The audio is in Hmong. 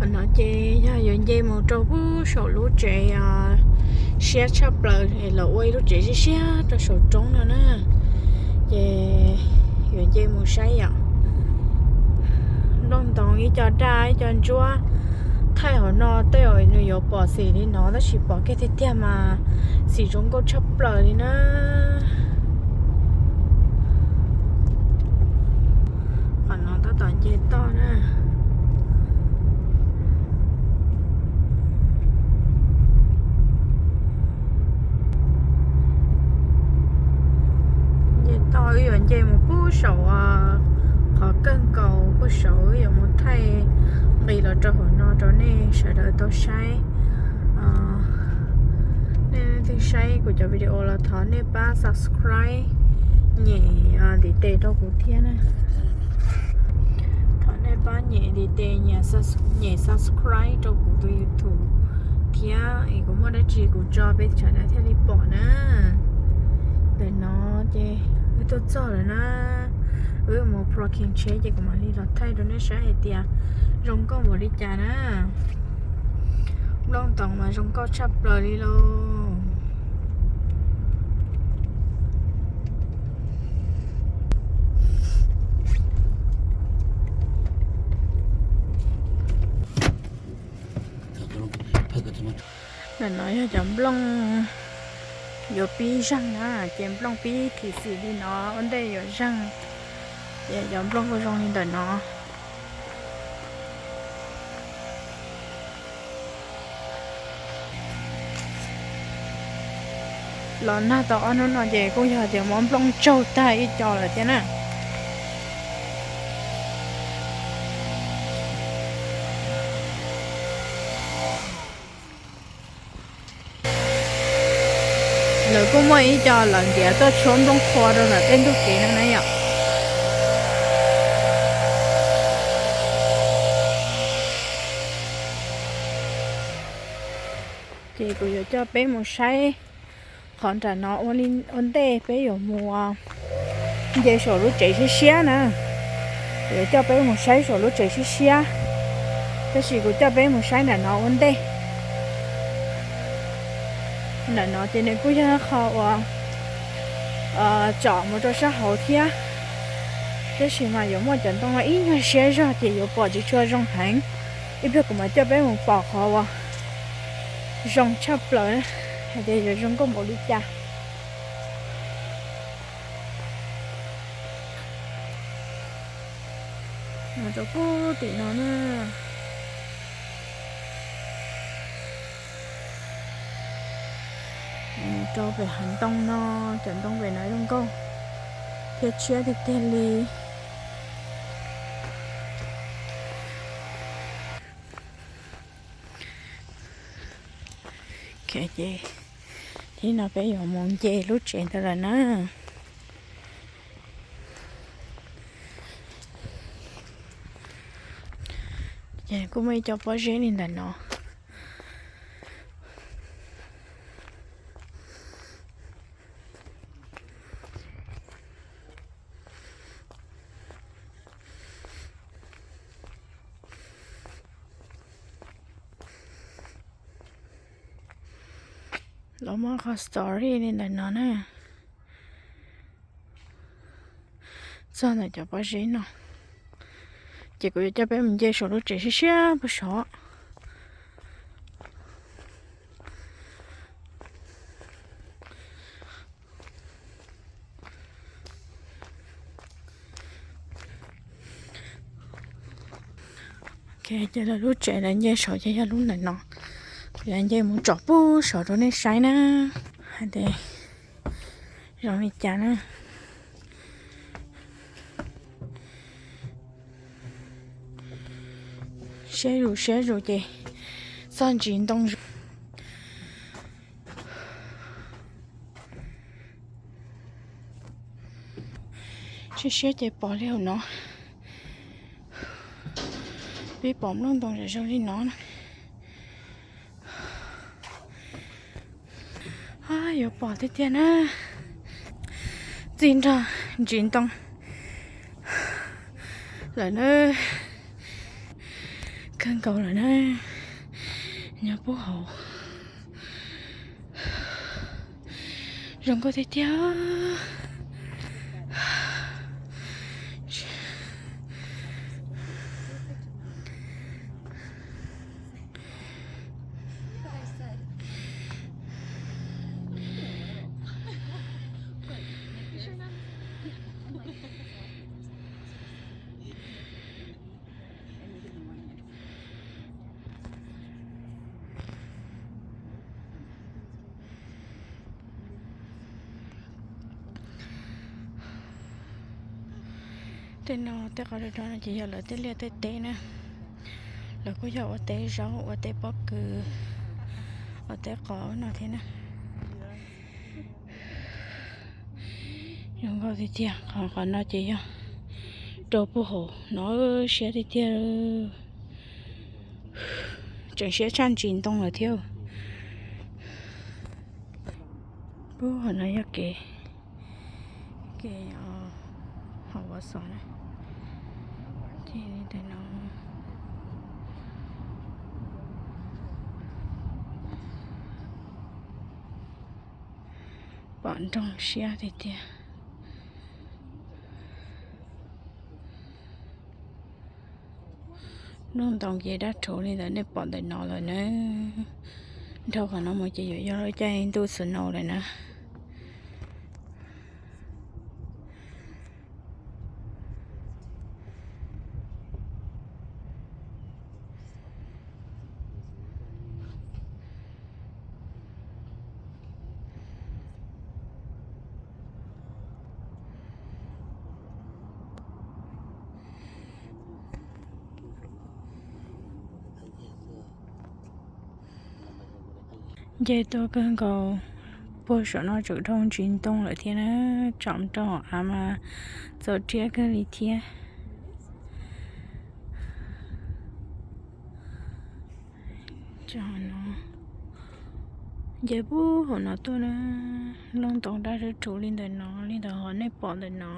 No ces yog yuav nce mus rau pem saum lub tsev siab tshaj plaws, lawv ua ib lub tsev siab siab rau saum roob no na. Ces yuav nce mus saib yom. Nplooj ntoos ib co daj ib co ntsuab thaij hauv no tej zaum nws yuav pom xim li no tab sis pom kiag tiag tiag mas xim zoo nkauj tshaj plaws li na. Qhov no tab tom nce toj na. Nce toj wb yuav nce mus pem saum qhov kawg nkaus pem saum, wb yuav mus thaij nqis los rau hauv no rau nej sawv daws tau saib. Nej leej twg saib kuv cov video los thov nej pab subscribe, nyem ntiv tes rau kuv thiab na. Thov nej pab nyem ntiv tes, nyem subscribe rau kuv tus YouTube thiab es kuv muaj dab tsi kuv tso peb sawv daws thiaj li pom na. Ntawm no ces wb tuaj txog lawm na. Wb mus parking tsheb ces kuv mam li los thaij rau nej saib hais tias zoo nkauj npaum li cas na. Nplooj ntoos mas zoo nkauj tshaj plaws li lauj. Ntawm no yog cov nplooj yuav pib zeeg na, ces nplooj pib thim xim li no ua ntej yuav zeeg, ces cov nplooj kuj zoo li ntawm no. Los nag tau ob hnub no ces kuj yog tias muab nplooj tsaug tag ib co lawm thiab na. Lawv kuj muaj ib co lawv ntiav tuaj tshuab nplooj qhuav rau ntawm tej ntug kev no na yom. Ces kuv yuav coj peb mus saib qhov nram no ua ntej peb yuav mus nce saum lub tsev siab siab na. Kuv yuav coj peb mus saib saum lub tsev siab siab, tab sis kuv coj peb mus saib nram no ua ntej. Nram no ces nws kuj yog qhov uas tsom mus rau sab hauv thiab, tab sis mas yuav muaj cov ntoo ib nyuag siab zog ces yuav pom tsis tshua zoo heev. Ib pliag kuv mam coj peb mus pom qhov uas zoo tshaj plaws hais tias yuav zoo nkauj npaum li cas. Mus rau pem tim no na. Mus rau pem hav ntoo no, cov ntoo pem no zoo nkauj thiab tshiab tiag tiag li. Ces thib no peb yuav mus nce lub tsev ntawd lawm na. Ces kuj muaj ib co pob zeb li ntawm no. Los muab qhov story li ntawm no na. Txog ntawm cov pob zeb no, ces kuv yuav coj peb mus nce saum lub tsev siab siab puag saud. Ces lawv lub tsev lawv nce saud ces yog lub ntawm no. Kuv yuav nce mus tsom puag saud rau nej saib na, hais tias zoo li cas na. Siab zus siab zus ces txog ntsis ntoo zus. Siab siab ces pom li hauv no, peb pom nplooj ntoo zoo zoo li no na. Yuav pom tiag tiag na. Txij nrog ntsis ntoo lawm na. Kawg nkaus lawm na, nyob puag hauv. Zoo nkauj tiag tiag. Tej no tej qhov rau rau no ces yog lawv tej liaj tej teb na. Lawv kuj yog ua teb zaub, ua teb pob kws, ua teb qos no thiab na. Zoo nkauj tiag tiag, qhov qhov no ces yog rau puag hauv no, siab tiag tiag. Tseem siab tshaj ntsis ntoo lawm thiab. Puag hauv no yog kev, kev hauv Vaj Xov na. Ces li ntawm no pom nroo siab tiag tiag. Lub ntoo ces dab rhuv li ntawd nej pom ntawm no lawm na. Dhau qhov no mus ces yuav yog lub caij ntuj snow lawm na. Nce tuaj kawg nkaus, puag saum no tseem dhau ntsis ntoo lawm thiab na, tsom rau hauv av mas txaus rhiab kawg li thiab. Nce puag hauv no tuaj na, lub ntoo dab rhuv li ntawm no, li ntawm hov nej pom ntawm no.